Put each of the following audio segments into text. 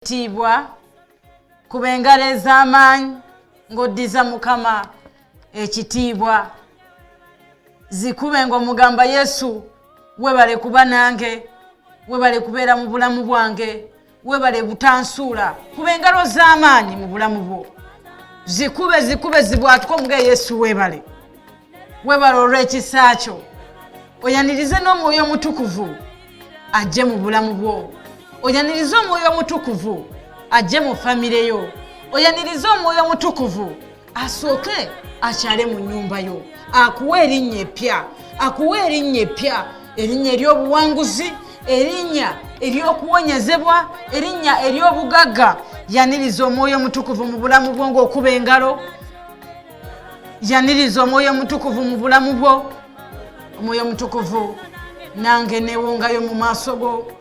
Ekitiibwa, kuba engalo ez'amaanyi ng'oddiza Mukama ekitiibwa. Zikube ng'omugamba, "Yesu, webale kuba nange, webale kubeera mu bulamu bwange, webale butansuula." Kuba engalo z'amaanyi mu bulamu bwo, zikube, zikube, zibwatuke, omuge, "Yesu, webale, webale olw'ekisa kyo." Oyanirize n'Omwoyo Omutukuvu ajje mu bulamu bwo, oyanirize Omwoyo Omutukuvu ajje mu famire yo, oyanirize Omwoyo Omutukuvu asooke akyale mu nnyumba yo, akuwa erinnya epya, akuwa erinnya epya, erinnya ery'obuwanguzi, erinnya ery'okuwonyezebwa, erinnya ery'obugagga. Yaniriza Omwoyo Omutukuvu mu bulamu bwo ng'okuba engalo. Yaniriza Omwoyo Omutukuvu mu bulamu bwo. Omwoyo Omutukuvu, nange newongayo mu maaso go,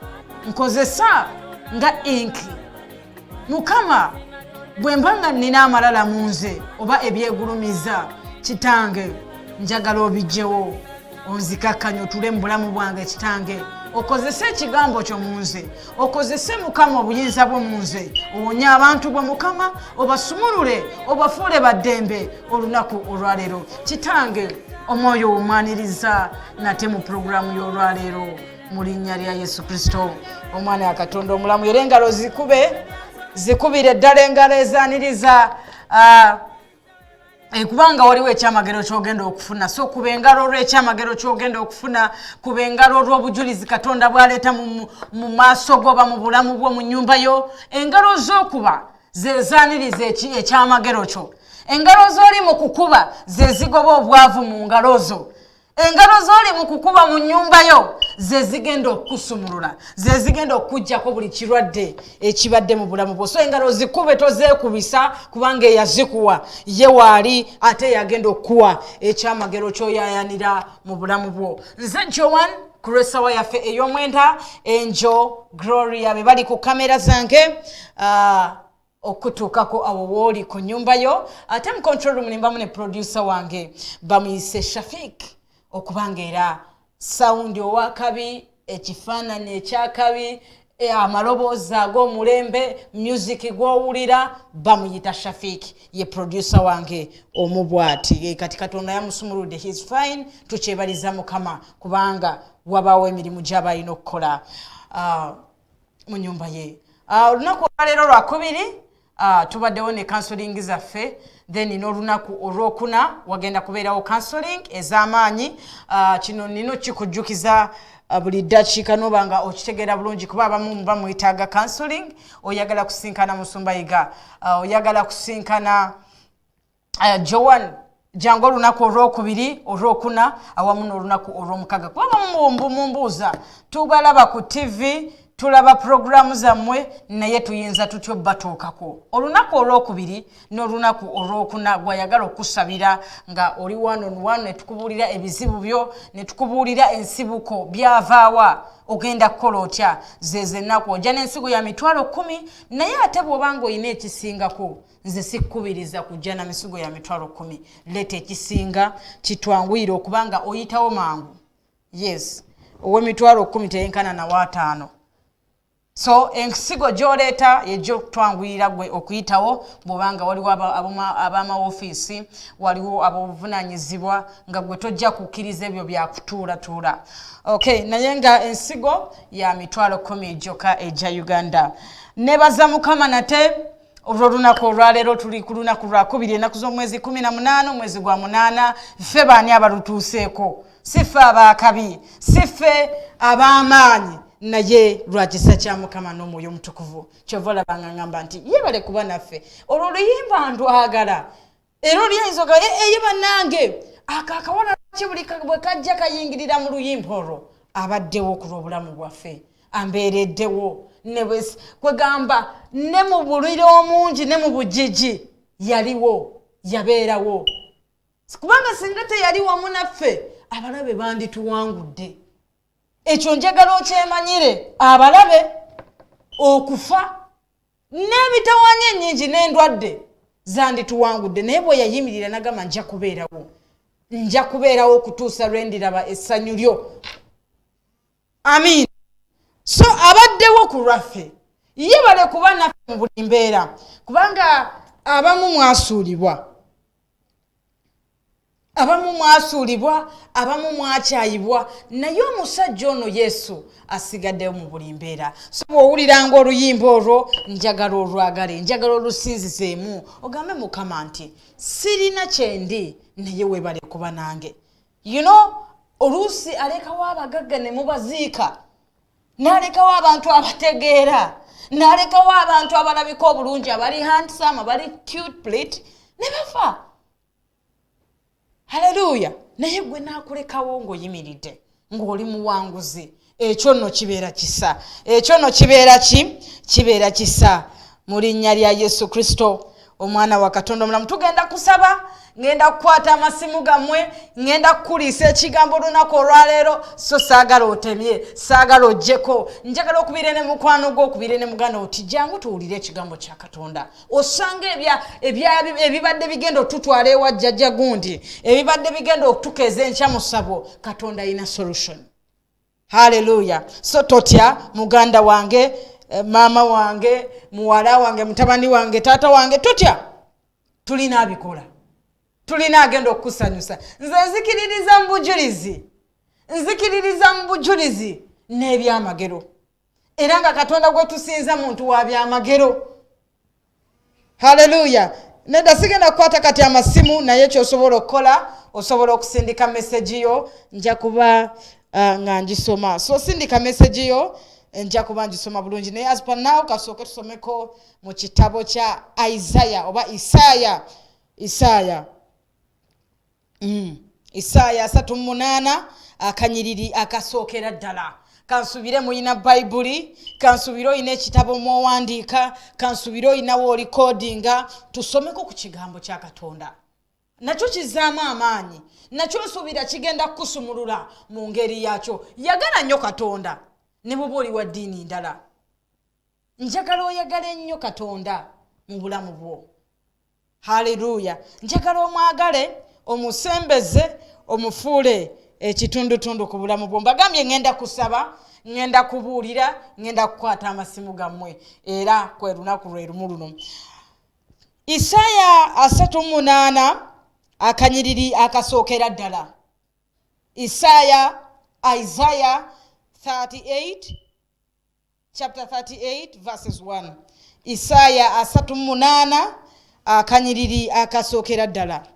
nkozesa nga inki. Mukama, bwe mba nga nnina amalala mu nze oba ebyegulumiza, Kitange, njagala obijjewo, onzikakkanya, otule mu bulamu bwange. Kitange, okozese ekigambo kyo mu nze, okozese, Mukama, obuyinza bwo mu nze, owonye abantu bwe, Mukama, obasumulule, obafuule baddembe olunaku olwaleero. Kitange, Omwoyo omwaniriza nate mu puroguramu y'olwaleero mu linnya lya Yesu Kristo, Omwana wa Katonda omulamu. Era engalo zikube, zikubire ddala engalo ezaniriza, kubanga waliwo ekyamagero kyogenda okufuna. So kuba engalo olw'ekyamagero kyogenda okufuna, kuba engalo olw'obujulizi Katonda bwaleeta mu maaso goba mu bulamu bwo, mu nnyumba yo. Engalo z'okuba zezaniriza ekyamagero kyo. Engalo z'oli mu kukuba ze zigoba obwavu mu ngalo zo. Engalo z'oli mu kukuba mu nnyumba yo ze zigenda okukusumulula, ze zigenda okukugjako buli kirwadde ekibadde mu bulamu bwo. So engalo zikube, tozeekubisa, kubanga eyazikuwa ye waali, ate yagenda okukuwa ekyamagero kyoyayanira mu bulamu bwo. Nze Joan, ku lw'essawa yaffe ey'omwenda, Enjo Gloria be bali ku kamera zange okutuukako awo wooli ku nyumba yo. Ate mu control room nimbamu ne producer wange, bamuyise Shafik, okubanga era sound owakabi, ekifaananyi ekyakabi, amaloboozi ag'omulembe, music gw'owulira, bamuyita Shafik, ye producer wange omu bwati. Kati Katonda yamusumuludde, he's fine, tukyebaliza Mukama, kubanga wabaawo emirimu gy'aba alina okukola mu nyumba ye. Olunaku olwaleero lwakubiri, tubaddewo ne counseling zaffe, then n'olunaku olwokuna wagenda kubeerawo counseling ez'amaanyi. Kino nina okikujjukiza buli ddakiika, noba nga okitegeera bulungi, kuba abamu muba mwetaaga counseling. Oyagala kusinkana Musumba Yiga, oyagala kusinkana Joan, jangu olunaku olwokubiri, olwokuna awamu n'olunaku olwomukaga, kuba abamu mumbuuza, tubalaba ku TV, tulaba puroguramu zammwe, naye tuyinza tutyo batuukako? Olunaku olwokubiri n'olunaku olwokuna, gwayagala okusabira nga oli one on one, netukubuulira ebizibu byo, netukubuulira ensibuko byavaawa, ogenda kukola otya, zeze ennaku. Ojja n'ensigo ya 100,000, naye ate bw'obanga olina ekisingako, nze sikkubiriza kujja na misigo ya 100,000. Leeta ekisinga, kitwanguyire okubanga oyitawo mangu. Yes, ow'emitwalo 10 teyenkana nawaataano. So ensigo gy'oleeta yejja okutwanguyira gwe okuyitawo, bw'obanga waliwo ab'amaofiisi, waliwo ab'obuvunanyizibwa, nga gwe tojja kukkiriza ebyo byakutuulatuula. Okay, naye nga ensigo ya 100,000 gyokka ejja Uganda. Nebaza Mukama nate olw'olunaku olwaleero. Tuli ku lunaku lwakubiri, ennaku z'omwezi 18, omwezi gwa 8. Ffe baani abalutuuseeko? Si ffe abaakabi, si ffe ab'amaanyi, naye lwakisa kya Mukama n'Omwoyo Omutukuvu. Kyova olabanga ngamba nti yebale kuba naffe. Olwo oluyimba ndwagala, era oluyinza oga eye bannange, ako akawala lwaki buli bwe kajja kayingirira mu luyimba olwo? Abaddewo ku lw'obulamu bwaffe, ambeereddewo kwegamba ne mu buliro omungi ne mu bugigi yaliwo, yabeerawo, kubanga singa teyali wamu naffe, abalabe bandituwangudde. Ekyo njagala okyemanyire, abalabe, okufa n'emitawaanya ennyingi n'endwadde zandituwangudde, naye bwe yayimirira nagamba, "Nja kubeerawo, nja kubeerawo okutuusa lwe ndiraba essanyu lyo." Amiina. So abaddewo ku lwaffe. Yebale kuba naffe mu buli mbeera, kubanga abamu mwasuulibwa, abamu mwasuulibwa, abamu mwakyayibwa, naye omusajja ono Yesu asigaddewo mu buli mbeera. So bw'owuliranga oluyimba olwo, njagala olwagale, njagala olusinzizeemu, ogambe Mukama nti sirina kyendi, naye weebale kuba nange. Oluusi alekawo abagagga ne mubaziika, n'alekawo abantu abategeera, n'alekawo abantu abalabika obulungi, abali handsome, abali cute plate, ne bafa. Haleluya! Naye gwe n'akulekawo ng'oyimiridde, ng'oli muwanguzi. Ekyo nno kibeera kisa, ekyo nno kibeera ki? Kibeera kisa. Mu linnya lya Yesu Kristo, omwana wa Katonda omulamu, tugenda kusaba, ngenda kukwata amasimu gammwe, ngenda kukuliisa ekigambo olunaku olwaleero. So saagala otemye, saagala oggyeko, njagala okubire ne mukwano gwo, okubire ne muganda oti jangu tuwulire ekigambo kya Katonda. Osanga ebibadde bigenda otutwala ewa jjajja gundi, ebibadde bigenda okutukeeza enkya mu ssabo, Katonda alina solution. Haleluya! So totya, muganda wange, maama wange, muwala wange, mutabani wange, taata wange, totya. Tulina abikola, tulina agenda okukusanyusa. Nze nzikiririza mu bujulizi, nzikiririza mu bujulizi n'ebyamagero, era nga Katonda gwe tusinza muntu wa byamagero. Haleluya! Nedda, sigenda kukwata kati amasimu, naye kyosobola okukola, osobola okusindika meseji yo, nja kuba nga ngisoma. So sindika meseji yo, nja kuba ngisoma bulungi. Naye as per now, kasooke tusomeko mu kitabo kya Isaya oba Isaaya, Isaaya. Isaaya 38, akanyiriri akasookera ddala. Kansubire muyina Bayibuli, kansubire oyina ekitabo mwowandiika, kansubire oyinawo olikodinga. Tusomeko ku kigambo kya Katonda, nakyo kizaamu amaanyi, nakyo nsuubira kigenda kukusumulula mu ngeri yakyo. Yagala nnyo Katonda, ne bwoba oli wa ddiini ndala, njagala oyagala ennyo Katonda mu bulamu bwo. Haleluya! Njagala omwagale, omusembeze, omufuule ekitundutundu ku bulamu bwo. Mbagambye ŋŋenda kusaba, ŋŋenda kubuulira, ŋŋenda kukwata amasimu gammwe, era kwe lunaku lwe lumu luno. Isaaya 38, akanyiriri akasookera ddala. Isaaya, Isaiah 38, chapter 38 verses 1. Isaaya 38, akanyiriri akasookera ddala.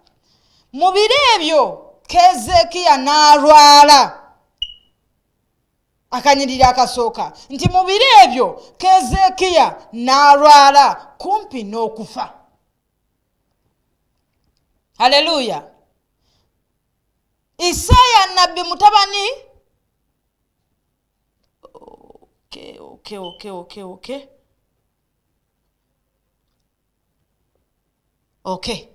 Mu biro ebyo Kezekiya n'alwala. Akanyiriri akasooka nti mu biro ebyo Kezekiya n'alwala kumpi n'okufa. Haleluya! Isaaya nabbi mutabani, okay.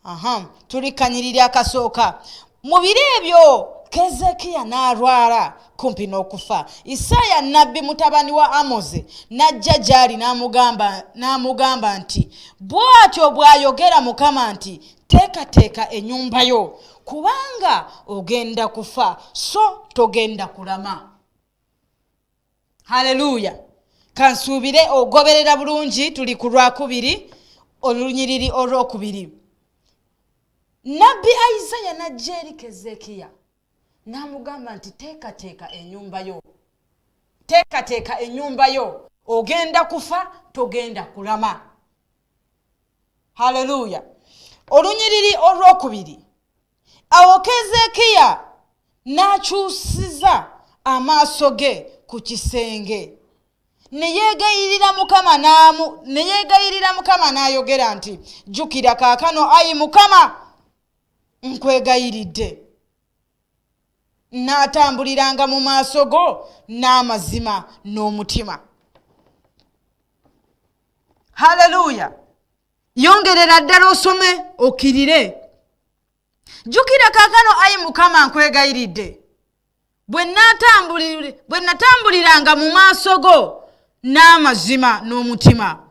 Aha, tuli kanyiriri akasooka. Mu biro ebyo Kezekiya n'alwala kumpi n'okufa. Isaaya nabbi mutabani wa Amozi n'ajja gy'ali n'amugamba nti bw'atyo bw'ayogera Mukama nti teekateeka ennyumba yo, kubanga ogenda kufa, so togenda kulama. Haleluya! Kansuubire ogoberera bulungi. Tuli ku lwakubiri, olunyiriri olwokubiri. Nabbi Isaya n'ajja eri Kezekiya n'amugamba nti teekateeka ennyumba yo, teekateeka ennyumba yo, ogenda kufa, togenda kulama. Haleluya! Olunyiriri olwokubiri. Awo Kezekiya n'akyusiza amaaso ge ku kisenge, ne yeegayirira Mukama ne yeegayirira Mukama n'ayogera nti jjukira kaakano, ayi Mukama, nkwegayiridde, n'atambuliranga mu maaso go n'amazima n'omutima. Haleluya! Yongerera ddala osome okkirire. Jjukira kaakano, ayi Mukama, nkwegayiridde, bwe natambuliranga mu maaso go n'amazima n'omutima.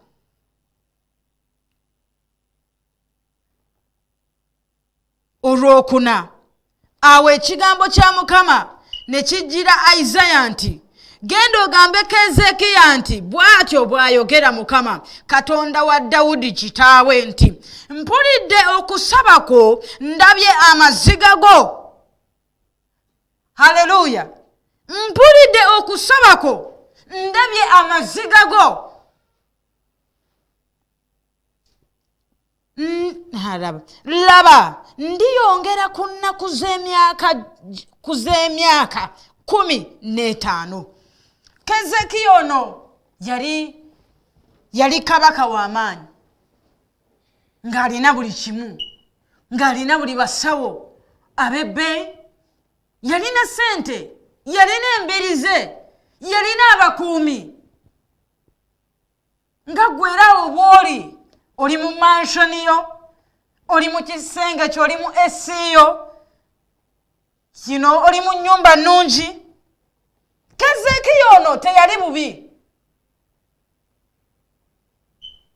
Olwokuna. Awo ekigambo kya Mukama ne kijjira Isaya nti Genda ogambe Kezekiya nti bw'atyo bw'ayogera Mukama Katonda wa Dawudi kitaawe nti mpulidde okusaba kwo, ndabye amaziga go. Haleluya! Mpulidde okusaba kwo, ndabye amaziga go. Laba, ndiyongera ku nnaku z'emyaka, ku z'emyaka 15. Kezekiya ono yali kabaka w'amaanyi, ng'alina buli kimu, ng'alina buli basawo ab'ebbeeyi, yalina ssente, yalina embiri ze, yalina abakuumi. Nga ggwe era awo bw'oli, oli mu mansioni yo, oli mu kisenge kyo, oli mu esi yo, kino oli mu nnyumba nnungi. Kezekiya ono teyali bubi,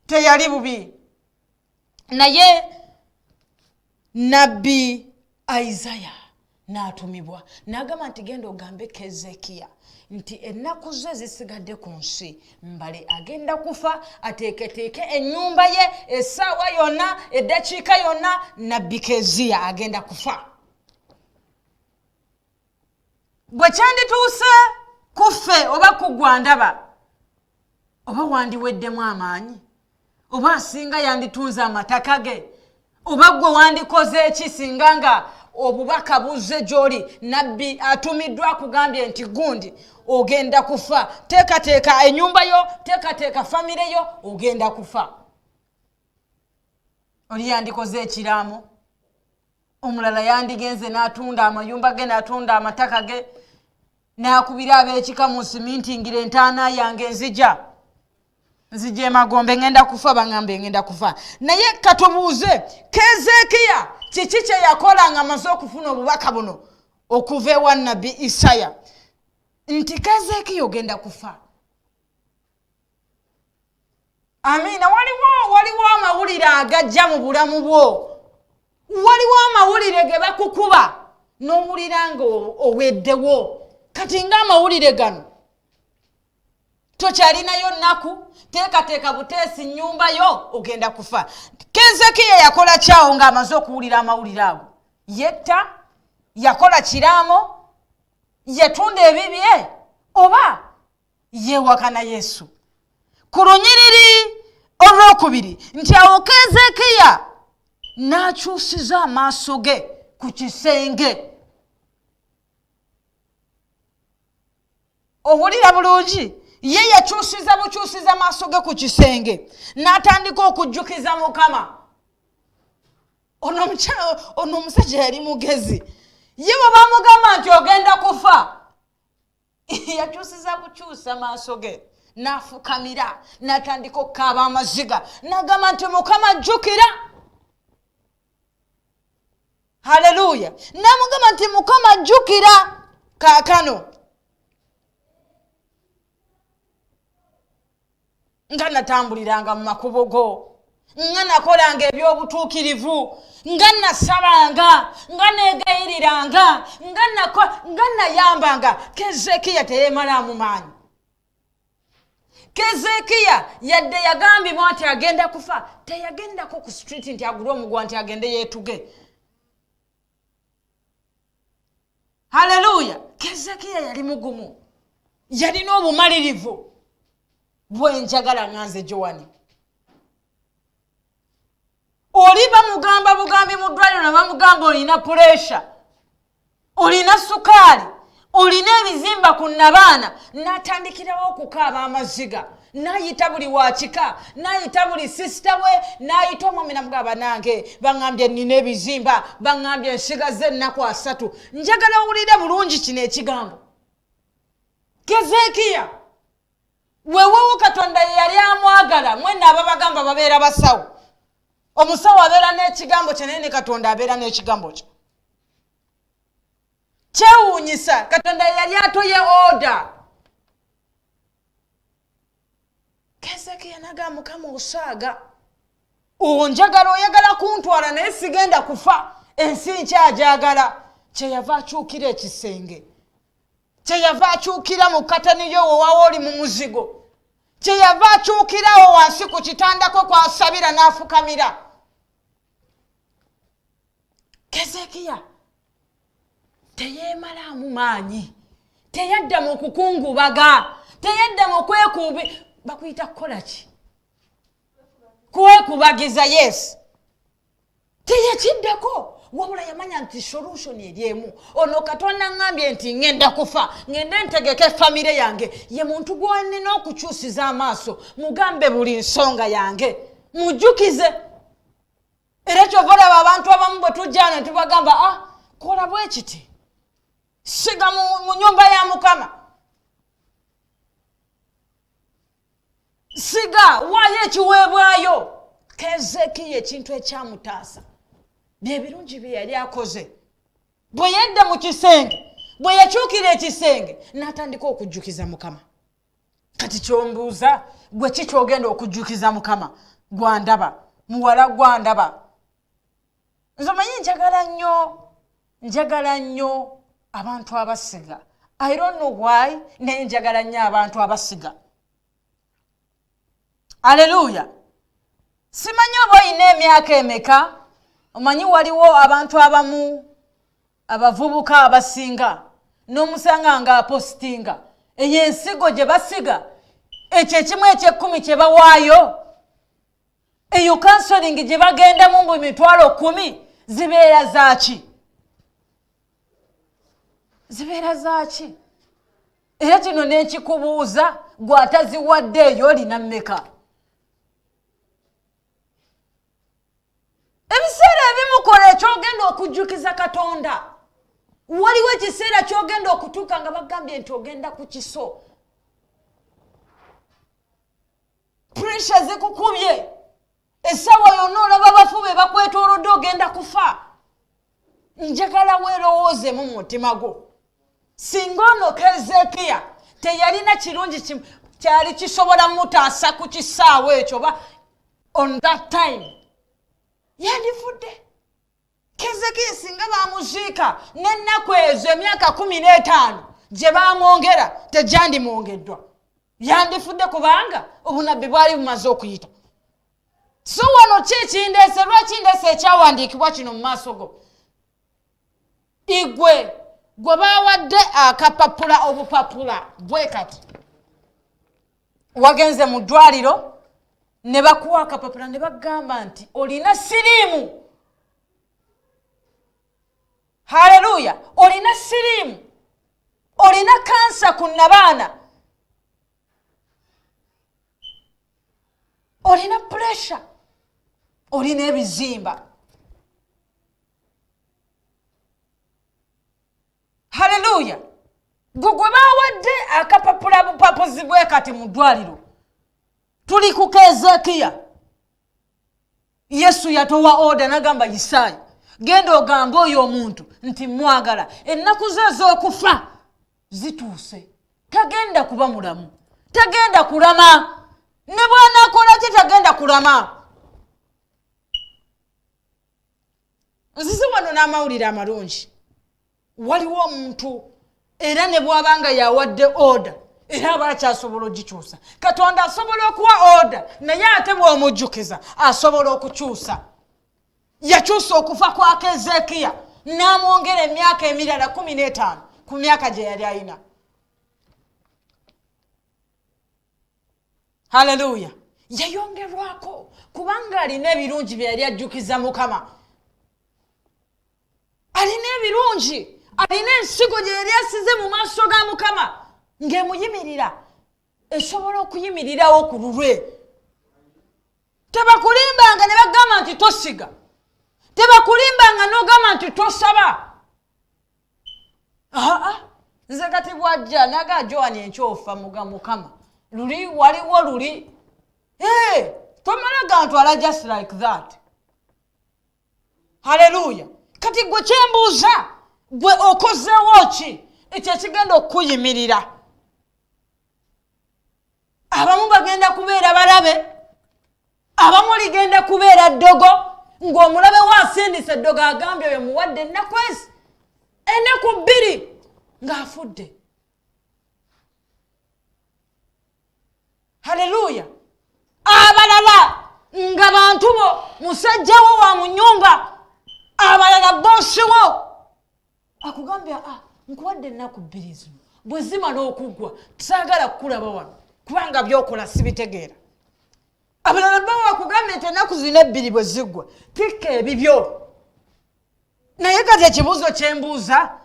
teyali bubi, naye nabbi Isaya n'atumibwa n'agamba nti genda ogambe Kezekiya nti ennaku ze zisigadde ku nsi mbale, agenda kufa, ateeketeeke ennyumba ye, essaawa yonna, eddakiika yonna, nabbi Keziya agenda kufa. Bwe kyandituuse ku ffe oba ku ggwandaba, oba wandiweddemu amaanyi, oba asinga yanditunze amataka ge, oba ggwe wandikoze eki singa nga obubaka buzze gy'oli, nabbi atumiddwa akugambye nti gundi ogenda kufa, teekateeka ennyumba yo, teekateeka famire yo, ogenda kufa. Oli yandikoze ekiraamo, omulala yandigenze n'atunda amayumba ge, n'atunda amataka ge, n'akubira ab'ekika mu simintingira entaana yange, nzija emagombe, ngenda kufa, baŋŋambe ngenda kufa. Naye katubuuze, Kezekiya kiki kye yakola nga amaze okufuna obubaka buno okuva ewa nabbi Isaya nti Kezekiya ogenda kufa? Amiina. Waliwo amawulire agajja mu bulamu bwo, waliwo amawulire ge bakukuba n'owulira nga oweddewo. Kati ng'amawulire gano tokyalinayo nnaku, teekateeka buteesi nnyumba yo, ogenda kufa. Kezekiya yakola kyawo ng'amaze okuwulira amawulire ago? Yetta, yakola kiraamo, yatunda ebibye, oba yeewakana Yesu? Ku lunyiriri olwokubiri nti awo Kezekiya n'akyusiza amaaso ge ku kisenge. Owulira bulungi? Ye yakyusiza bukyusiza maaso ge ku kisenge, n'atandika okujjukiza Mukama. Ono omusajja yali mugezi. Ye bwe bamugamba nti ogenda kufa, yakyusiza bukyusa maaso ge, n'afukamira, n'atandika okukaaba amaziga, n'agamba nti Mukama jjukira. Haleluya! N'amugamba nti Mukama jjukira kaakano nga natambuliranga mu makubo go, nga nakolanga ebyobutuukirivu, nga nasabanga, nga neegayiriranga, nga nayambanga. Kezekiya teyeemalaamu maanyi. Kezekiya yadde yagambibwa nti agenda kufa, teyagendako ku street nti agule omugwa nti agende yeetuge. Haleluya! Kezekiya yali mugumu, yalina obumalirivu bwenjagala nga nze Joani. Oli bamugamba bugambi mu ddwaliro ne bamugamba olina puresha, olina sukaali, olina ebizimba ku nabaana, n'atandikirawo okukaaba amaziga, n'ayita buli wakika, n'ayita buli sisita we, n'ayita omwami, namugamba banange baŋŋambye nnina ebizimba, baŋŋambye nsigaze ennaku 30. Njagala owulire bulungi kino ekigambo. Kezekiya wewewo Katonda ye yali amwagala. Mwena ababagamba babeera basawo, omusawo abeera n'ekigambo kye, naye ne Katonda abeera n'ekigambo kye. Kyewuunyisa, Katonda ye yali atoye oda. Kezekiya naga, Mukama osaaga, onjagala, oyagala kuntwala, naye sigenda kufa, ensi nkyajagala. Kyeyava akyukira ekisenge. Kyeyava akyukira mu katani yo wewawa oli mu muzigo, kyeyava akyukirawo wansi ku kitandako kwasabira n'afukamira. Kezekiya teyeemalaamu maanyi, teyadda mu kukungubaga, teyadda mu kwekuubi. Bakuyita kukola ki? Kwekubagiza. Yes, teyakiddako, wabula yamanya nti solution eri emu. Ono Katonda ŋŋambye nti ŋŋenda kufa, ŋŋende ntegeke famire yange. Ye muntu gwenina okukyusiza amaaso, mugambe buli nsonga yange, mujjukize. Era kyova olaba abantu abamu bwe tujja ne tubagamba, ah, kola bwe kiti, siga mu nyumba ya Mukama, siga, waayo ekiweebwayo. Kezekiya ekintu ekyamutaasa bye birungi bye yali akoze. Bwe yedda mu kisenge, bwe yakyukira ekisenge, n'atandika okujjukiza Mukama. Kati kyombuuza, gwe ki kyogenda okujjukiza Mukama? Gwandaba muwala, gwandaba nze, omanyi njagala nnyo, njagala nnyo abantu abasiga. I don't know why, naye njagala nnyo abantu abasiga. Aleluya! Simanyi oba olina emyaka emeka. Omanyi waliwo abantu abamu, abavubuka abasinga, n'omusanga nga apositinga eyo ensigo gye basiga, ekyo ekimu ekyekkumi kye bawaayo, eyo counseling gye bagendamu mbu 100,000. Zibeera zaaki? Zibeera zaaki? Era kino nekikubuuza, gwataziwadde eyo olina mmeka? Ebiseera ebimu kola ekyogenda okujjukiza Katonda. Waliwo ekiseera kyogenda okutuuka nga bagambye nti ogenda ku kiso, pressure zikukubye, essaawa yonna olaba bafu be bakwetoolodde, ogenda kufa. Njagala weerowoozemu mu mutima gwo, singa ono Kezekiya teyalina kirungi kyali kisobola mutaasa ku kisaawa ekyo, oba on that time, yandifudde. Kezekiya singa bamuziika n'ennaku ezo, emyaka 15 gye bamwongera tegyandimwongeddwa, yandifudde, kubanga obunabbi bwali bumaze okuyita. So wano ki ekindeese? Lwaki ndeese ekyawandiikibwa kino mu maaso go? Igwe gwe bawadde akapapula, obupapula bwe kati, wagenze mu ddwaliro ne bakuwa akapapula ne bagamba nti olina siriimu. Haleluya! Olina siriimu, olina kansa ku nabaana, olina pressure, olina ebizimba. Haleluya! Gwe gwe bawadde akapapula bupapuzi bwe kati mu ddwaliro. Tuli ku Kezekiya. Yesu yatowa oda nagamba Isaaya, genda ogambe oyo omuntu nti mwagala, ennaku ze ez'okufa zituuse, tagenda kuba mulamu, tagenda kulama, ne bw'anaakola ki tagenda kulama. Nzize wano n'amawulire amalungi. Waliwo omuntu era ne bw'aba nga yawadde oda, era aba akyasobola ogikyusa. Katonda asobola okuwa oda, naye ate bw'omujjukiza asobola okukyusa. Yakyusa okufa kwa Kezekiya n'amwongera emyaka emirala 15 ku myaka gye yali ayina. Haleluya! Yayongerwako kubanga alina ebirungi bye yali ajjukiza Mukama. Alina ebirungi, alina ensigo gye yali asize mu maaso ga Mukama ng'emuyimirira, esobola okuyimirirawo ku lulwe. Tebakulimbanga ne bagamba nti tosiga, tebakulimbanga n'ogamba nti tosaba. Aa, nze kati bwajja naga Joani enkyofa muga Mukama luli waliwo luli tomala gantwala just like that. Haleluya! Kati gwe kyembuuza, gwe okozeewo ki ekyo ekigenda okukuyimirira? Abamu bagenda kubeera balabe, abamu ligenda kubeera ddogo, ng'omulabe we asindise eddogo, agambye oyo muwadde ennaku ezi, ennaku 2 ng'afudde. Haleluya! Abalala nga bantu bo, musajja wo wa mu nyumba, abalala bosi wo akugambye, ah, nkuwadde ennaku 2 zino, bwe zimala okuggwa saagala kukulaba wano kubanga byokola sibitegeera. Abalala bo bakugambye nti ennaku zino 2 bwe ziggwa tikka ebibyo. Naye kati ekibuuzo kyembuuza,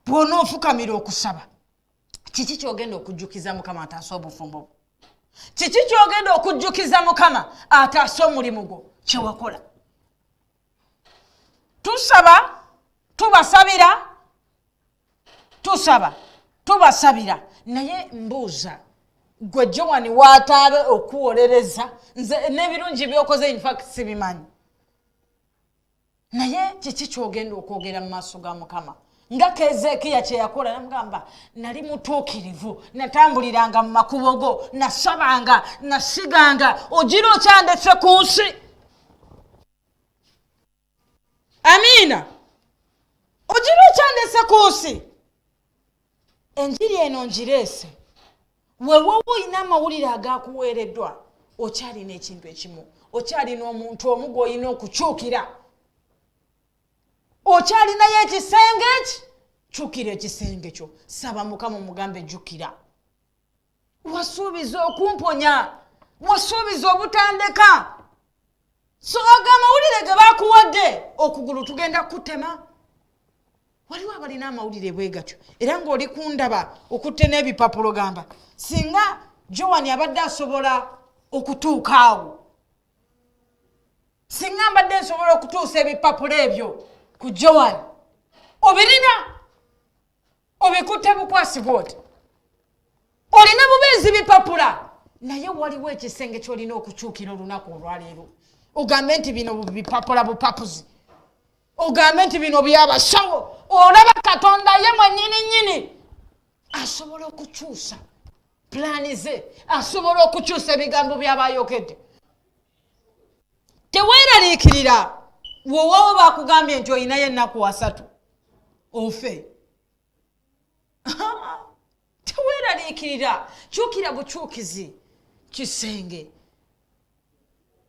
bw'onoofukamira okusaba, kiki kyogenda okujjukiza Mukama ataase obufumbo bwo? Kiki kyogenda okujjukiza Mukama ataase omulimu gwo kyewakola? Tusaba, tubasabira, tusaba, tubasabira, naye mbuuza gwe Joan waataabe okuwolereza nze n'ebirungi byokoze, infact sibimanyi, naye kiki kyogenda okwogera mu maaso ga Mukama nga Kezekiya kye yakola? Namugamba, nali mutuukirivu, natambuliranga mu makubo go, nasabanga, nasiganga, ogira okyandese ku nsi. Amiina. Ogira okyandese ku nsi. Enjiri eno ngireese. Wewewo olina amawulire agakuweereddwa, okyalina ekintu ekimu, okyalina omuntu omu gw'olina okukyukira, okyalinayo ekisenge eki, kyukira ekisenge kyo, saba Mukama, omugambe, jjukira wasuubiza okumponya, wasuubiza obutandeka. So aga amawulire ge bakuwadde, okugulu tugenda kutema. Waliwo abalina amawulire bwe gatyo, era ng'oli kundaba okutte n'ebipapulo, gamba singa Joan abadde asobola okutuuka awo, singa mbadde nsobola okutuusa ebipapula ebyo ku Joan. Obirina, obikutte bukwasi bwoti, olina bubeezi bipapula, naye waliwo ekisenge kyolina okukyukira olunaku olwaleero, ogambe nti bino bipapula bupapuzi, ogambe nti bino byabasawo. Olaba Katonda ye mwennyini nnyini asobola okukyusa pulaani ze, asobola okukyusa ebigambo by'abayogedde. Teweeraliikirira wowawo bakugambye nti olinayo ennaku 30 ofe. Teweeraliikirira, kyukira bukyukizi kisenge.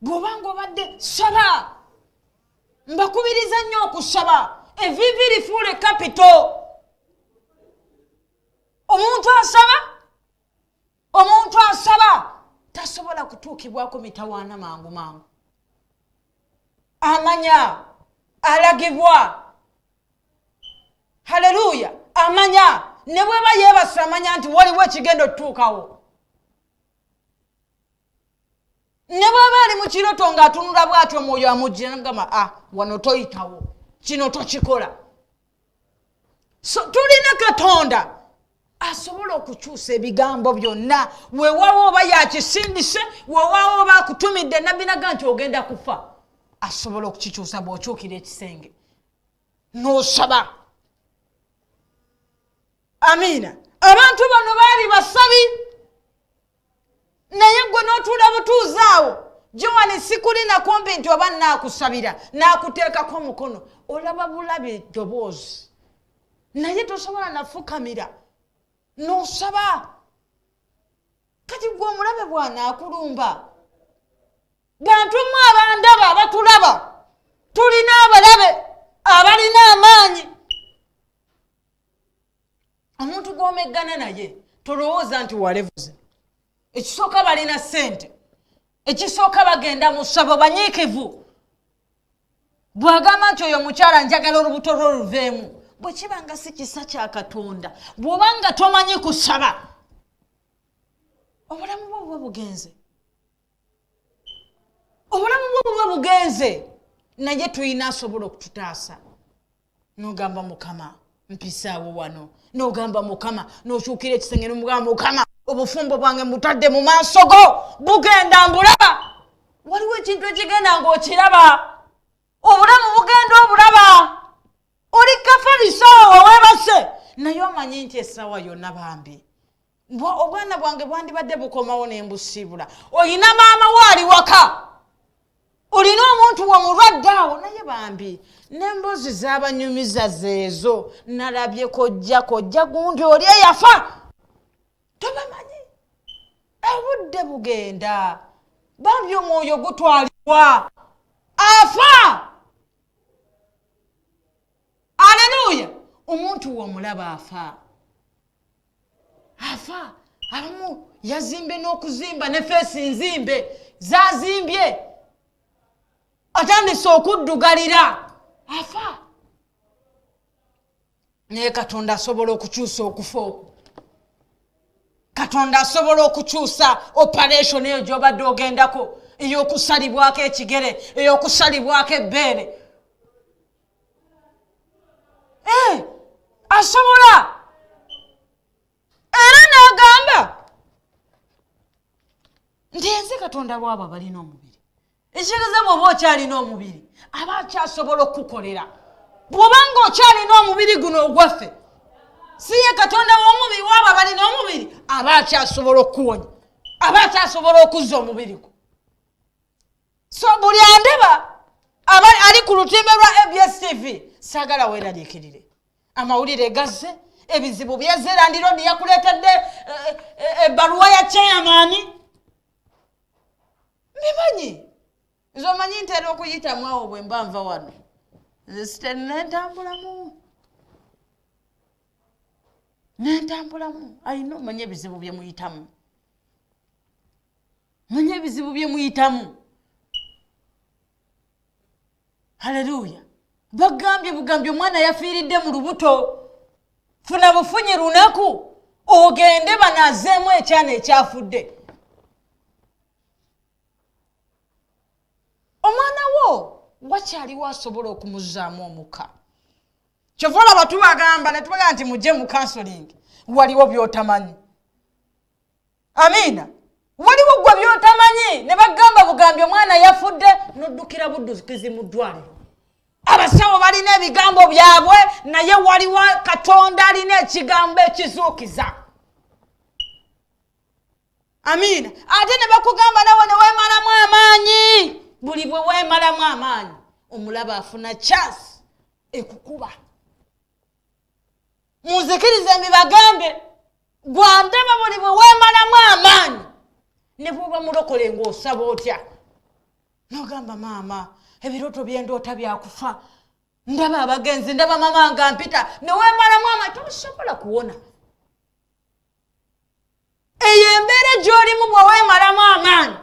Bw'obanga obadde saba, mbakubiriza nnyo okusaba. Evivi lifuule kapito. Omuntu asaba, omuntu asaba tasobola kutuukibwako mitawaana mangu mangu. Amanya alagibwa. Haleluya! Amanya ne bweba yeebasa, amanya nti waliwo ekigenda otutuukawo. Ne bwaba ali mu kiroto ng'atunula bw'atyo, omwoyo amujjira namugamba, ah, wano toyitawo, kino tokikola. So tulina Katonda asobola okukyusa ebigambo byonna. Weewaawo oba yakisindise, weewaawo oba akutumidde nabbi naga nti ogenda kufa, asobola okukikyusa bw'okyukira ekisenge n'osaba. Amiina. Abantu bano baali basabi, naye gwe n'otuula butuuzi awo. Joan, sikulina kumpi nti oba naakusabira naakuteekako omukono, olaba bulabi eddoboozi, naye tosobola nafukamira n'osaba. Kati gwe omulabe bw'anaakulumba, bantu mu abandaba abatulaba, tulina abalabe abalina amaanyi. Omuntu gw'omeggana naye tolowooza nti walevuze. Ekisooka balina ssente, ekisooka bagenda mu ssabo, banyiikivu. Bw'agamba nti oyo mukyala njagala olubuto lwo luveemu, bwe kiba nga si kisa kya Katonda, bw'oba nga tomanyi kusaba, obulamu bwo buba bugenze, obulamu bwo buba bugenze. Naye tulina asobola okututaasa. N'ogamba, Mukama, mpisaawo wano. N'ogamba Mukama, n'okyukira ekisenge n'omugamba, Mukama, obufumbo bwange mbutadde mu maaso go, bugenda mbulaba. Waliwo ekintu ekigenda ng'okiraba, obulamu bugenda obulaba, oli kafalisaawo weweebase, naye omanyi nti essaawa yonna bambi obwana bwange bwandibadde bukomawo nembusiibula. Olina maama wo ali waka, olina omuntu wo mulwadde awo, naye bambi n'emboozi z'abanyumiza zeezo, nalabye kojja, kojja gundi oli eyafa, tobamanyi. Obudde bugenda, bambi omwoyo gutwalibwa, afa. Aleluya! Omuntu womulaba afa, afa. Abamu yazimbe n'okuzimba ne feesi nzimbe zazimbye, atandise okuddugalira, afa. Naye Katonda asobola okukyusa okufa okwo. Katonda asobola okukyusa operation eyo gy'obadde ogendako, ey'okusalibwako ekigere, ey'okusalibwako ebbeere. Asobola. Era n'agamba nti ensi Katonda bwabo abalina omubiri. Ekitegeeza bw'oba okyalina omubiri, aba akyasobola okukukolera. Bw'obanga okyalina omubiri guno ogwaffe, si ye Katonda w'omubiri waabo abalina omubiri, aba akyasobola okukuwonya, aba akyasobola okuzza omubiri gwo. So buli andaba aba ali ku lutimbe lwa ABS TV, saagala weeraliikirire. Amawulire gazze, ebizibu byazze, landiroodi yakuleetedde ebbaluwa ya chairman. Mbimanyi nze, omanyi ntera okuyitamu awo bwe mba nva wano, nze siteri nentambulamu nentambulamu. Alina omanye ebizibu bye muyitamu, manye ebizibu bye muyitamu. Haleluya! Bagambye bugambye omwana yafiiridde mu lubuto. Funa bufunyi lunaku ogende banazeemu ekyana ekyafudde. Omwana wo wakyaliwo, asobola okumuzaamu omukka. Kyova olaba tubagamba ne tubagamba nti mujje mu counseling. Waliwo by'otamanyi. Amiina. Waliwo gwe by'otamanyi, ne bagamba bugambye omwana yafudde, n'oddukira buddukizi mu ddwaliro. Abasawo balina ebigambo byabwe, naye waliwo Katonda alina ekigambo ekizuukiza. Amiina. Ate ne bakugamba nawe ne weemalamu amaanyi. Buli bwe weemalamu amaanyi, omulaba afuna chance ekukuba. Munzikirize mbibagambe, gwandaba, buli bwe weemalamu amaanyi, ne bwoba mulokole ng'osaba otya, nogamba, "Maama, ebirooto byendoota byakufa, ndaba abagenzi, ndaba mama nga mpita," ne weemalamu amaanyi, tosobola kuwona. Eyo embeera gy'olimu, bwe weemalamu amaanyi,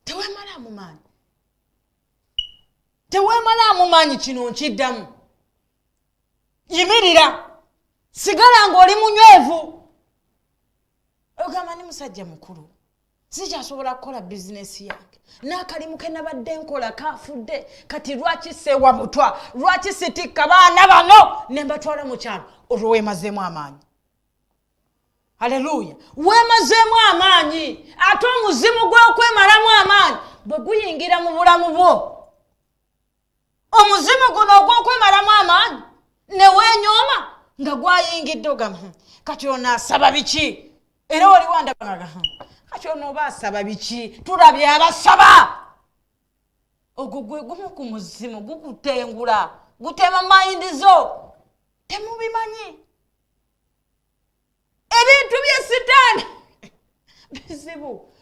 teweemalaamu maanyi, teweemalaamu maanyi. Kino nkiddamu, yimirira, sigala ng'oli munywevu. Ogamba, "Ni musajja mukulu, sikyasobola kukola bizinesi yange, n'akalimu ke nabadde nkola kafudde. Kati lwaki seewa butwa? Lwaki sitikka baana bano ne mbatwala mu kyalo?" Olwo weemazeemu amaanyi. Aleluya! Weemazeemu amaanyi. Ate omuzimu gw'okwemalamu amaanyi bwe guyingira mu bulamu bwo, omuzimu guno ogw'okwemalamu amaanyi, ne weenyooma nga gwayingidde, ogamba, kati ono asaba biki?" Era waliwo andabanga, "Kati ono oba asaba biki? Tulabye abasaba." Ogwo gwe gumu ku muzimu gukutengula, gutema mind zo. Temubimanyi, ebintu bye sitaani bizibu.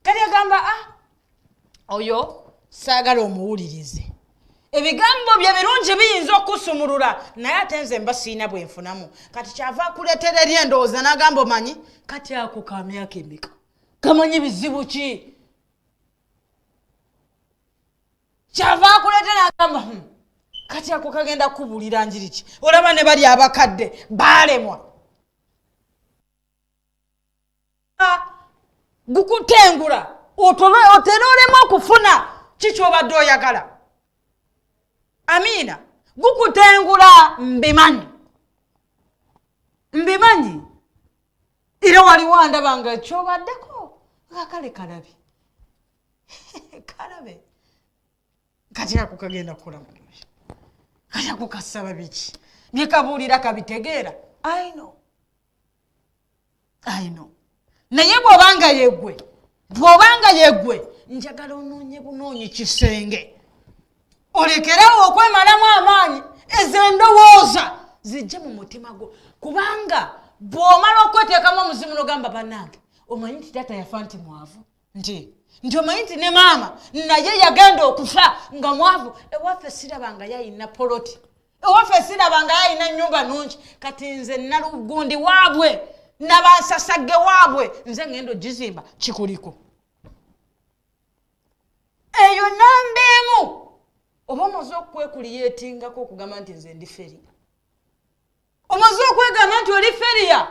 Kati agamba, "Ah, oyo saagala omuwulirize. Ebigambo bye birungi biyinza okusumulula, naye ate nze mba siina bwe nfunamu." Kati kyava akuleetera eri endowooza n'agamba, "Omanyi, kati ako ka myaka emeka? Kamanyi bizibu ki?" Kyava akuleetera agamba, kati ako kagenda kubuulira njiri ki? Olaba ne bali abakadde baalemwa." Gukutengula, otera olema okufuna kikyobadde oyagala. Amiina. Gukutengula, mbimanyi, mbimanyi. Era waliwo andaba nga kyobaddeko nga kale kalabe kalabe, kati ako kagenda kukola mulungi, kati ako kasaba biki? Byekabuulira kabitegeera? I know, I know. Naye bw'obanga yeggwe, bw'obanga yeggwe, njagala onoonye bunoonyi kisenge, olekerawo okwemalamu amaanyi. Ezo endowooza zijje mu mutima gwo. Kubanga bw'omala okweteekamu omuzimu n'ogamba, bannange, omanyi nti taata yafa nti mwavu, nti omanyi nti ne maama naye yagenda okufa nga mwavu, ewaffe siraba nga yayina poloti, ewaffe siraba nga yayina nnyumba nungi, kati nze nalugundi waabwe nabansasagge waabwe, nze ngenda ogizimba, kikuliko. Eyo namba emu oba omaze okwekuliyetingako okugamba nti nze ndi failure, omaze okwegamba nti oli failure.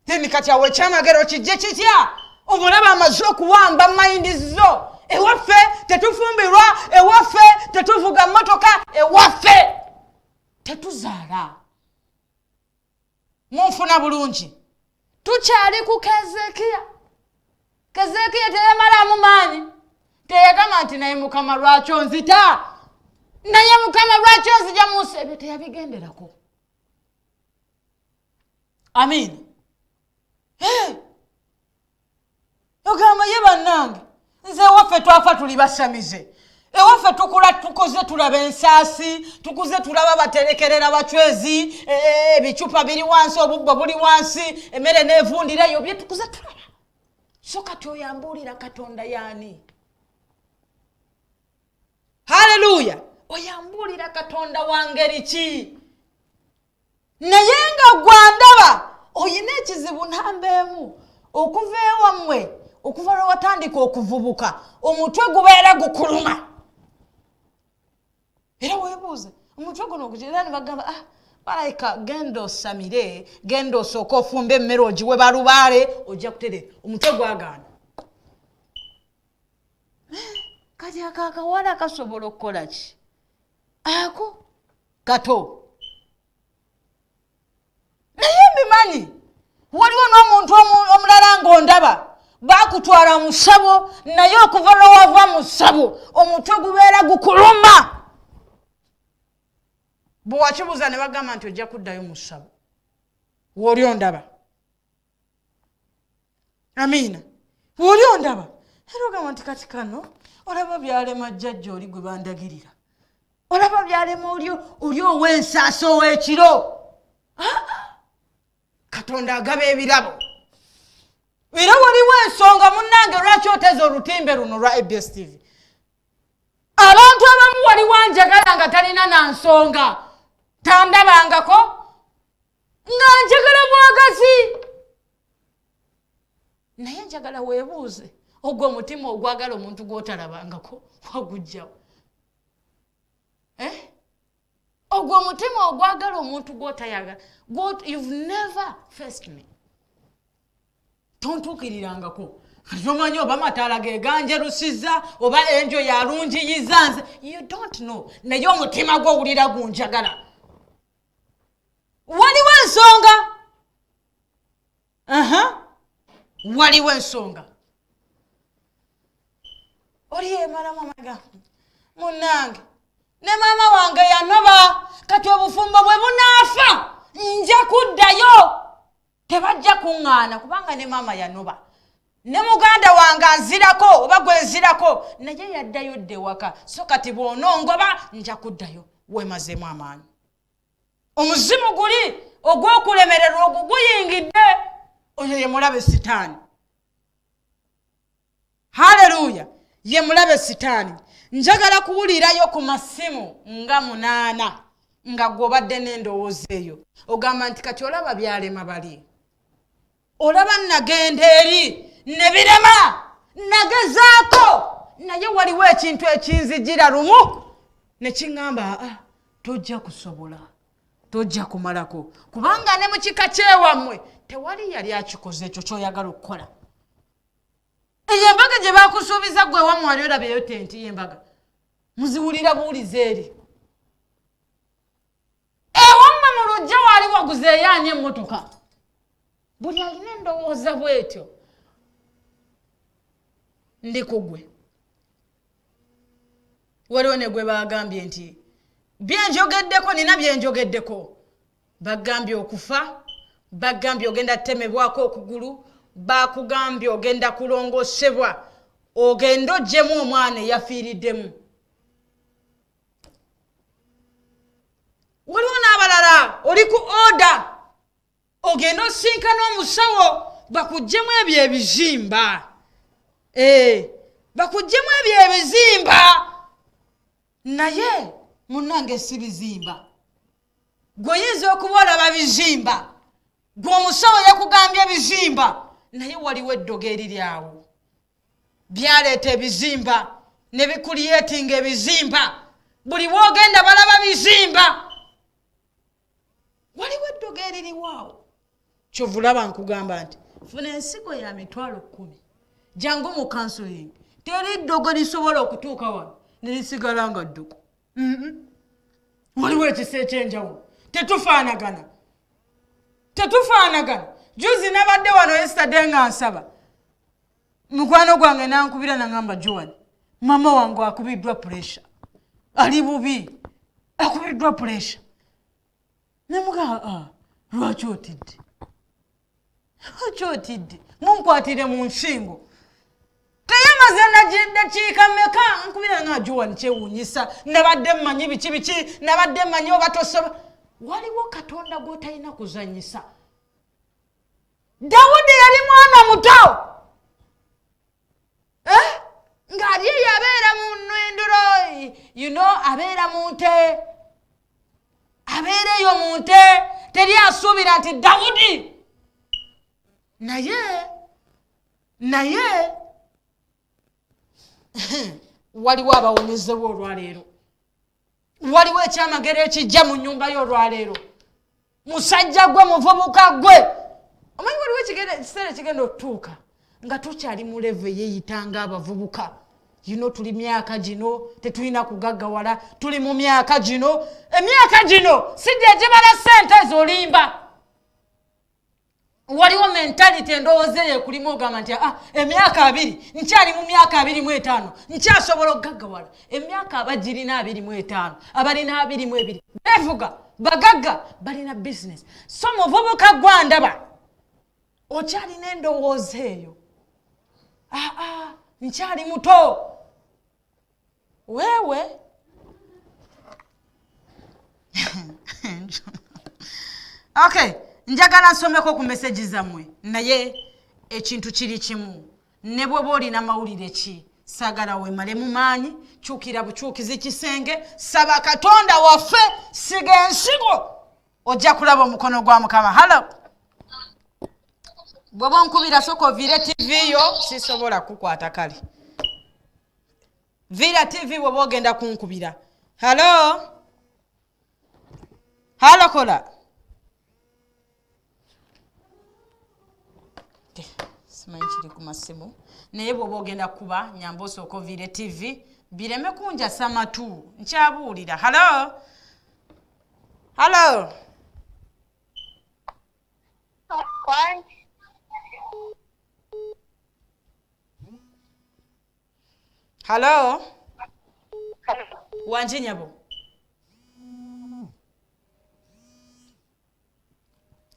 Then kati awo ekyamagero kijje kitya? Omulaba amaze okuwamba mind zo. Ewaffe tetufumbirwa, ewaffe tetuvuga mmotoka, ewaffe tetuzaala. Munfuna bulungi? Tukyali ku Kezekiya. Kezekiya teyamalamu maanyi, teyagamba nti naye Mukama lwaki onzita, naye Mukama lwaki onzija mu nsi. Ebyo teyabigenderako. Amiina. Ogamba ye bannange, nze ewaffe twafa tuli basamize, ewaffe tukula tukoze tulaba ensaasi, tukuze tulaba baterekerera bacwezi, ebicupa biri wansi, obubbo buli wansi, emmere nevundirayo, bye tukuze tulaba. So kati oyambuulira Katonda yaani? Haleluya! Oyambuulira Katonda wa ngeri ki? Naye nga gwandaba oyina ekizibu namba emu, okuva ewammwe, okuva lwe watandika okuvubuka, omutwe gubeera gukuluma, era weebuuza omutwe guno gugera, ne bagamba, ah, malayika, genda osamire, genda osooka ofumba emmere ogiwe balubaale, ojja kutereera. Omutwe gwagaana. Kati ako akawala kasobola okukola ki? Ako kato, naye mbimanyi waliwo n'omuntu omulala ng'ondaba, bakutwala mu ssabo, naye okuva lwewava mu ssabo omutwe gubeera gukuluma. Bwe wakibuuza ne bagamba nti ojja kuddayo mu ssabo. Wooli ondaba? Amiina. Wooli ondaba? Era ogamba nti kati kano olaba byalema jjajja oli gwe bandagirira, olaba byalema oli oli ow'ensaasa ow'ekiro. Ah, ah. Katonda agaba ebirabo, era waliwo ensonga munnange lwaki oteza olutimbe luno lwa ABS TV. Abantu abamu waliwo anjagala nga talina na nsonga, tandabangako, nga njagala bwagazi. Naye njagala weebuuze, ogwo omutima ogwagala omuntu gw'otalabangako wagujjawo? Eh? Ogwo omutima ogwagala omuntu gw'otayagala, you've never faced me, tontuukirirangako, tomanyi oba mataala ge ganjerusiza oba enjo yalungiyiza nze, you don't know, naye omutima gwo owulira gunjagala. Waliwo ensonga. Aha, waliwo ensonga. Oli yemalamu amaga, munange, ne maama wange yanoba, kati obufumbo bwe bunaafa nja kuddayo, tebajja kuŋŋaana kubanga ne maama yanoba, ne muganda wange anzirako oba gwe nzirako naye yaddayo dde waka, so kati bw'onongoba nja kuddayo. Weemazeemu amaanyi, omuzimu guli ogw'okulemererwa ogwo guyingidde. Oyo ye mulabe Sitaani. Haleluya! Ye mulabe Sitaani. Njagala kuwulirayo ku masimu nga munaana nga gw'obadde n'endowooza eyo, ogamba nti kati olaba byalema bali, olaba nagenda eri ne birema, nagezaako, naye waliwo ekintu ekinzijira lumu ne kiŋŋamba, aa, tojja kusobola, tojja kumalako, kubanga ne mu kika kyewammwe tewali yali akikoze ekyo kyoyagala okukola. Eyo embaga gye bakusuubiza, gwe wammwe wali olabyeyo tenti y'embaga? Muziwulira buwuliza eri ewammwe mu lujja. Wali waguzeeyo ani emmotoka? Buli alina endowooza bwetyo, ndi kugwe. Waliwo ne gwe bagambye nti byenjogeddeko, nina byenjogeddeko, bagambye okufa, bagambye ogenda temebwako okugulu, bakugambye ogenda kulongosebwa, ogenda oggyemu omwana eyafiiriddemu. Waliwo n'abalala. abalala oli ku order ogenda osinkana omusawo bakuggyemu ebyo ebizimba eh, bakuggyemu ebyo ebizimba naye munnange si bizimba gwe oyinza okuba olaba bizimba gwe omusawo yakugambye bizimba naye waliwo eddogo eriri awo byaleeta ebizimba ne bikuliyetinga ebizimba buli wogenda balaba bizimba waliwo eddogo eririwo awo kyova olaba nkugamba nti funa ensigo ya 100,000 jangu mu counseling teri ddogo lisobola okutuuka wano nerisigala nga ddogo. Waliwo ekisa ekyenjawulo, tetufaanagana, tetufaanagana. Juzi nabadde wano yesterday nga nsaba, mukwano gwange nankubira nangamba, Joan, mama wange akubiddwa pressure, ali bubi, akubiddwa pressure. Nemugamba, ah, lwaki otidde? Lwaki otidde? Munkwatire mu nsingo. Teyamaze dakiika meka nkubira nga, Joan, kyewuunyisa, nabadde mmanyi biki biki, nabadde mmanyi oba tosoba. Waliwo Katonda gw'otalina kuzanyisa. Dawudi yali mwana muto, eh? Ng'ali eyo abeera mu nnwindiro, abeera mu nte, abeera eyo mu nte, teri asuubira nti Dawudi. Naye waliwo abawonyezebwa olwaleero, waliwo ekyamagero ekijja mu nnyumba yo olwaleero. Musajja gwe, muvubuka gwe, omanyi waliwo ekiseera ekigenda okutuuka nga tukyali mu level eyeyitanga abavubuka. Tuli myaka gino, tetulina kugaggawala, tuli mu myaka gino. Emyaka gino si gye gibala sente ezo, olimba. Waliwo mentality, endowooza eyo ekulimu, ogamba nti, ah, emyaka 20, nkyali mu myaka 25, nkyasobola okugaggawala. Emyaka abagirina 25, abalina 22 beevuga, bagagga, balina bizinesi. So muvubuka gwandaba okyalina endowooza eyo, aa ah, ah, nkyali muto, weewe. Okay, njagala nsomeko ku message zammwe, naye ekintu kiri kimu: ne bweba olina mawulire ki, saagala wemale mu maanyi. Kyukira bukyukizi kisenge, saba Katonda waffe, siga ensigo, ojja kulaba omukono gwa Mukama. Hello, bw'oba onkubira soka oviire TV yo, sisobola kukwata. Kale viira TV bw'oba ogenda kunkubira. Hello, hello, caller. Simanyi kiri ku masimu, naye bw'oba ogenda kuba nyamba osooka oviire TV bireme kunjasa matu, nkyabuulira. Hello, hello. Kwangi. Hello, wanje nyabo.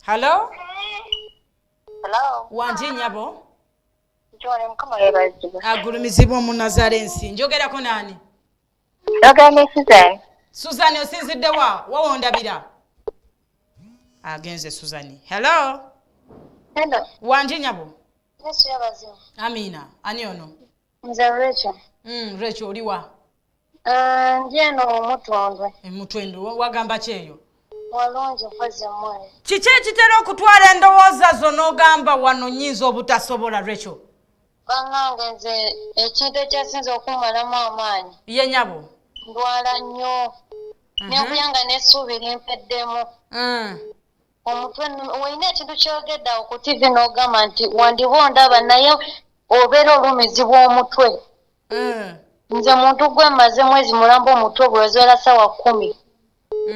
Hello. Hello. Wanje nyabo. Joan, Mukama yeebazibwe. Agulumizibwa omunazalensi. Njogerako naani? Njogera ne Susan. Susan, osinzidde wa? Wawondabira agenze. Susan, hello. Hello. Wanje nyabo. Yesu yeebazibwe. Amina. Ani ono? Nze Rachel. Rachel, oliwa? Ah, ndi eno Omutondwe. Emutwendo, wagamba kyeyo? Walungi, mpozi mmwe? Kiki ekitera okutwala endowooza zo n'ogamba wano nyinza obutasobola, Rachel? Bannange, nze ekintu ekyasinze okummalamu amaanyi, Ye nyabo. ndwala nnyo. Nenkuya nga n'essuubi limpeddemu. Omutwe olina ekintu kyogedde awo ku TV n'ogamba nti wandiba ondaba naye obeera olumizibwa omutwe. Nze muntu gwe mmaze mwezi mulamba omutwe bwe ziwera ssaawa 10,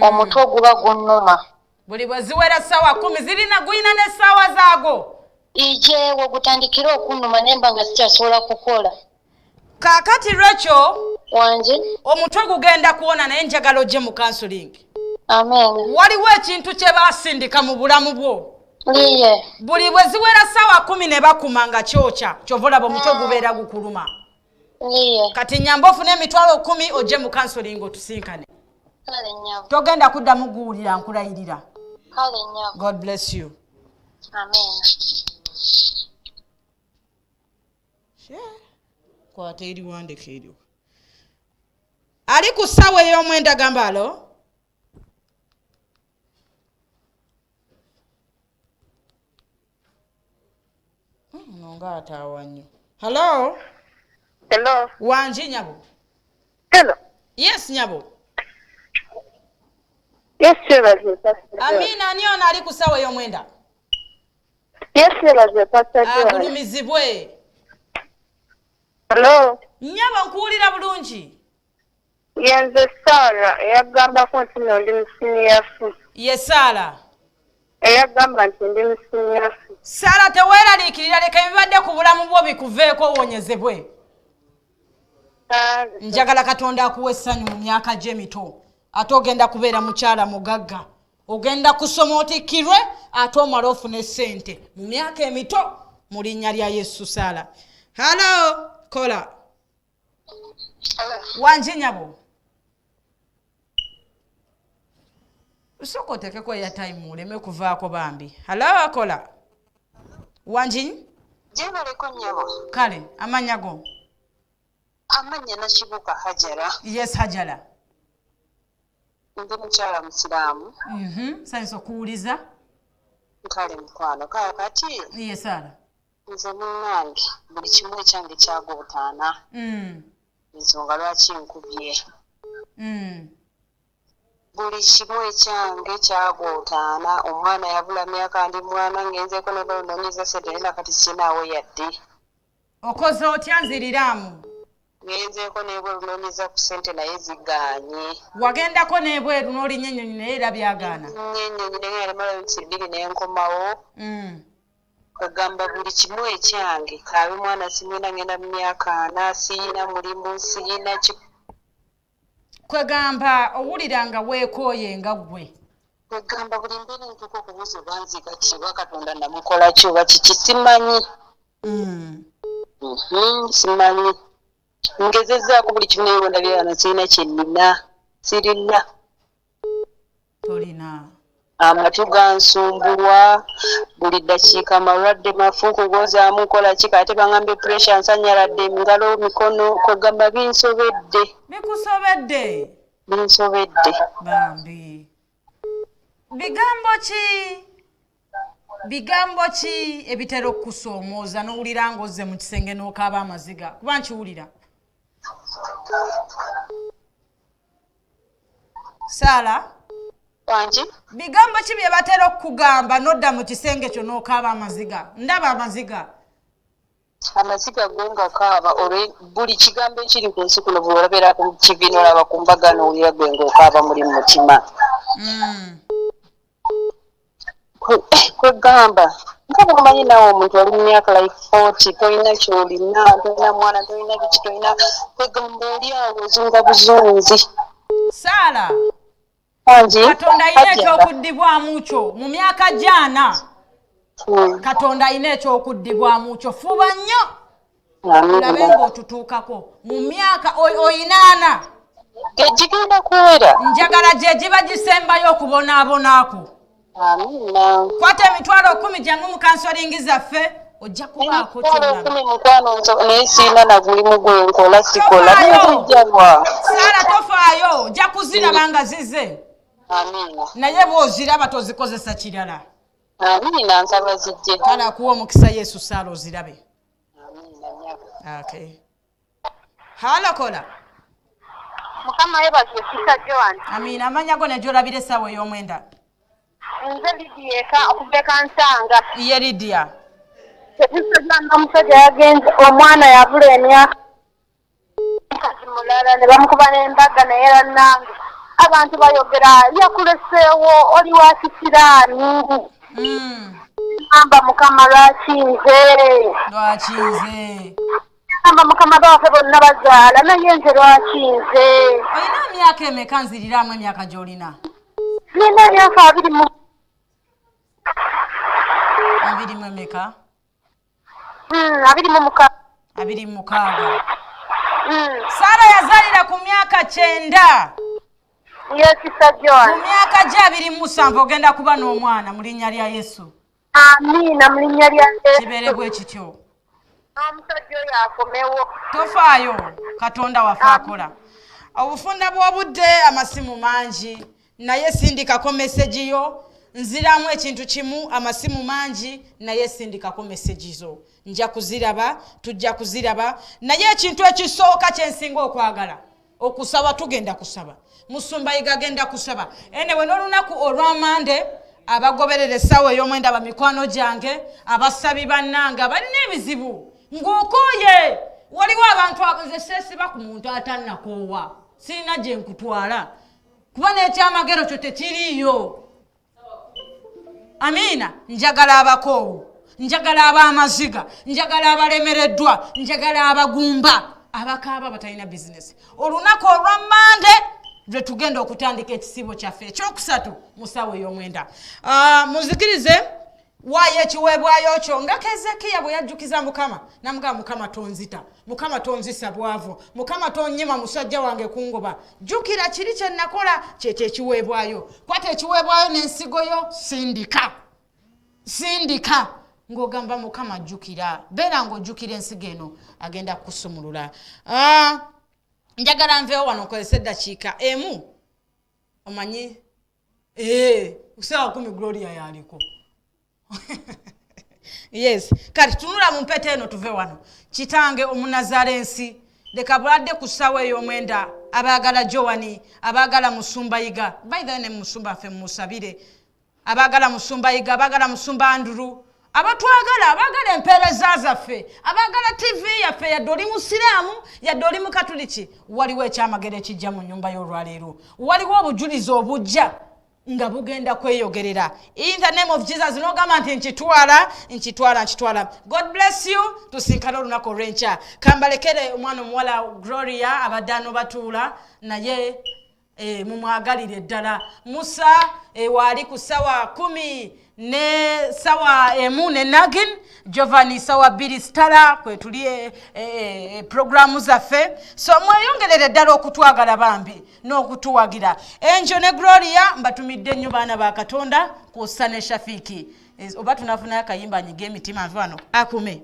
omutwe guba gunnuma. Buli bwe ziwera ssaawa 10 zirina gulina n'essaawa zaago. Ijeewo gutandikire okunnuma nemba nga sikyasobola kukola. Kaakati Rachel, Wangi. omutwe gugenda kuwona, naye njagala ojje mu counseling. Amen. Waliwo ekintu kye baasindika mu bulamu bwo. Liye. Buli bwe ziwera ssaawa 10 ne bakuma nga kyokya, kyova olaba omutwe gubeera gukuluma. Liye. Kati nyamba ofune 100,000 ojje mu counseling otusinkane. Kale nnyabo. Togenda kuddamu guwulira, nkulayirira. Kale nnyabo. God bless you. Amen. Kwata eriwa, ndeka eriwa. Ali ku ssaawa ey'omwenda, gamba alo. Ono nga ataawa nnyo. Hallo. Hello. Wangi nyabo? Hello. Yes nyabo. Yes, yeebazibwe, Pastor Joan. Amiina. Ani ono ali ku ssaawa ey'omwenda? Yes, yeebazibwe, Pastor Joan. Agulumizibwe. Hello. Nyabo, nkuwulira bulungi. Yenze Sarah eyagambako nti nno ndi mu senior four. Ye Saara? Eyagamba nti ndi mu senior four. Saara, teweeraliikirira, leka ebibadde ku bulamu bwo bikuveeko, owonyezebwe. Njagala Katonda akuwa essanyu mu myaka gy'emito, ate ogenda kubeera mukyala mugagga, ogenda kusoma otikkirwe, ate omala ofuna essente mu myaka emito, mu linnya lya Yesu. Saala, halo, kola. Wangi nyabo? Sooka otekeko airtime oleme kuvaako bambi. Halo, kola. Wangi? Gyebaleko nnyabo. Kale, amannya go? Amannya Nakibuuka Hajara. Yes, Hajara. Ndi mukyala musiraamu. Sayinza okuwuliza. Kale mukwano, kaakati Ye Saara. nze munnange buli kimu ekyange kyagootaana. Ensonga lwaki nkubye, buli kimu ekyange kyagootaana. Omwana yabula myaka, ndi mwana ngenzeeko nebanoonyeza sente, naye nakati sinaawo yadde. Okoze otya? Nziriraamu. Ngenzeeko nebweru noonyeza ku ssente naye zigaanye. Wagendako n'ebweru n'olinnya ennyonyi naye era byagaana? Ennyonyi negenda nemala wiiki 2 nenkomawo. Kagamba buli kimu ekyange kaabe mwana simwina, ngenda mu myaka 40, siyina mulimu, siyina ki. Kwegamba owulira nga weekooye nga ggwe? Kwegamba buli mbeera ntuuka okubuuza oba nzigaki, oba Katonda namukola ki, oba kiki, simanyi. Simanyi, ngezezzaako buli kimu naye bwendabye wano sirina kye nnina, sirina. Tolina? Amatu gansumbuwa buli ddakiika, malwadde mafu, kugozaamu nkola ki, ate bangambye pressure, nsanyaladde engalo, mikono, kwegamba binsobedde. Bikusobedde? Binsobedde. Bambi, bigambo ki ebitera okukusoomooza n'owulira ng'ozze mu kisenge n'okaaba amaziga? Kuba nkiwulira, Saala. Wangi? Bigambo ki bye batera okukugamba n'odda mu kisenge kyo n'okaaba amaziga? Ndaba amaziga. Amaziga go nga kaaba olwe buli kigambo ekiri ku nsi kuno, bwe olabera ku TV n'olaba ku mbaga n'owulira gwe ng'okaaba muli mu mutima. Kwegamba nga bwomanyi naawe omuntu oli mu myaka like 40, tolina kyolina, tolina mwana, tolina biki, tolina, kwegamba oli awo ozunga buzunzi. Saala. Wangi? Katonda alina Hajjara. ekyokuddibwamu kyo mu myaka gyana. Katonda alina ekyokuddibwamu kyo, fuba nnyo olabe ng'otutuukako mu myaka oyinaana. Gigenda kuwera. Njagala gye giba gisembayo okubonaabonaako. Amiina. Kwata 100,000, jangu mu counselling zaffe, ojja kubaako emitwalo kyolaba. 10 mukwano, naye siina na mulimu gwenkola, sikola. Tofaayo. Nijjalwa. Saala, tofaayo, ojja kuziraba nga zize. Amiina. Naye bw'oziraba tozikozesa kirala. Amiina, nsaba zijje. Kale, akuwa omukisa Yesu. Saala, ozirabe. Amiina nyabo. Okay, halakola. Mukama yeebazibwe, Sister Joan. Amiina. Amanya go negyolabira essaawa ey'omwenda? Nze Lidiya eka okuva e Kansanga. Ye Lidiya. Sister Joan, omusajja yagenze, omwana yabula emyaka, mukazi mulala ne bamukuba n'embaga, naye bannange abantu bayogera yakuleseewo oli wa kisiraani. Gamba Mukama, lwaki nze? Lwaki nze? Gamba Mukama, baffe bonna bazaala, naye nze lwaki nze? Olina emyaka emeka? Nziriramu emyaka gy'olina. Nina emyaka abiri mu Abiri mu emeka? 26. 26. Saara yazaalira ku myaka 90. Yes, Sister Joan. Mu myaka gyo 27 ogenda kuba n'omwana mu linnya lya Yesu. Amiina mu linnya lya Yesu. Kibeere bwe kityo. N'omusajja oyo akomewo. Tofaayo, Katonda waffe akola. Obufunda bw'obudde, amasimu mangi, naye sindikako meseji yo. Nziramu ekintu kimu, amasimu mangi, naye sindikako meseji zo. Nja kuziraba, tujja kuziraba. Naye ekintu ekisooka kye nsinga okwagala, okusaba. Tugenda kusaba, Musumba Yiga agenda kusaba. Anyway, n'olunaku olw'amande abagoberera essaawa ey'omwenda, bamikwano gyange abasabi bannange abalina ebizibu ng'okooye, waliwo abantu nze seesiba ku muntu atannakoowa, sirina gye nkutwala kuba n'ekyamagero kyo tekiriiyo. Amiina. Njagala abakoowu, njagala ab'amaziga, njagala abalemereddwa, njagala abagumba, abakaaba, batalina bizinesi. Olunaku olwa Mande lwe tugenda okutandika ekisibo kyaffe ekyokusatu mu ssaawa ey'omwenda. Muzikirize waayo ekiweebwayo kyo nga Kezekiya bwe yajjukiza Mukama namugamba, Mukama tonzita, Mukama tonzisa bwavu, Mukama tonyima musajja wange kungoba, jjukira kiri kye nakola, kyekyo ekiweebwayo. Kwata ekiweebwayo n'ensigo yo, sindika, sindika ng'ogamba Mukama jjukira, beera ng'ojjukira ensigo eno, agenda kukusumulula. Njagala nveewo wano nkozesa eddakiika emu. Omanyi 10:00 Gloria yaliko. Yes, kati tunula mu mpeta eno, tuve wano. Kitange Omunazalensi, leka buladde ku ssaawa ey'omwenda abaagala Joani, abaagala Musumba Yiga, by the way ne Musumba ffe mumusabire, abaagala Musumba Yiga, abaagala Musumba Anduru, abatwagala, abaagala empeereza zaffe, abaagala TV yaffe, yadde oli musiraamu, yadde oli mukatuliki, waliwo ekyamagero ekijja mu nnyumba y'olwaleero, waliwo obujulizi obujja nga bugenda kweyogerera in the name of Jesus. Nogamba nti nkitwala, nkitwala, nkitwala. God bless you, tusinkane olunaku olw'enkya. Kambalekere omwana omuwala Gloria abadde anobatuula naye mumwagalire ddala. Musa waali ku 10:00 ne 1:00 ne Nagin Jovani, 2:00 Stara kwetuli programu zaffe. So mweyongerere ddala okutwagala bambi n'okutuwagira. Enjo ne Gloria mbatumidde nnyo, baana ba Katonda, kwossa ne Shafiki. Oba tunafunayo akayimba anyiga emitima, nve wano akume.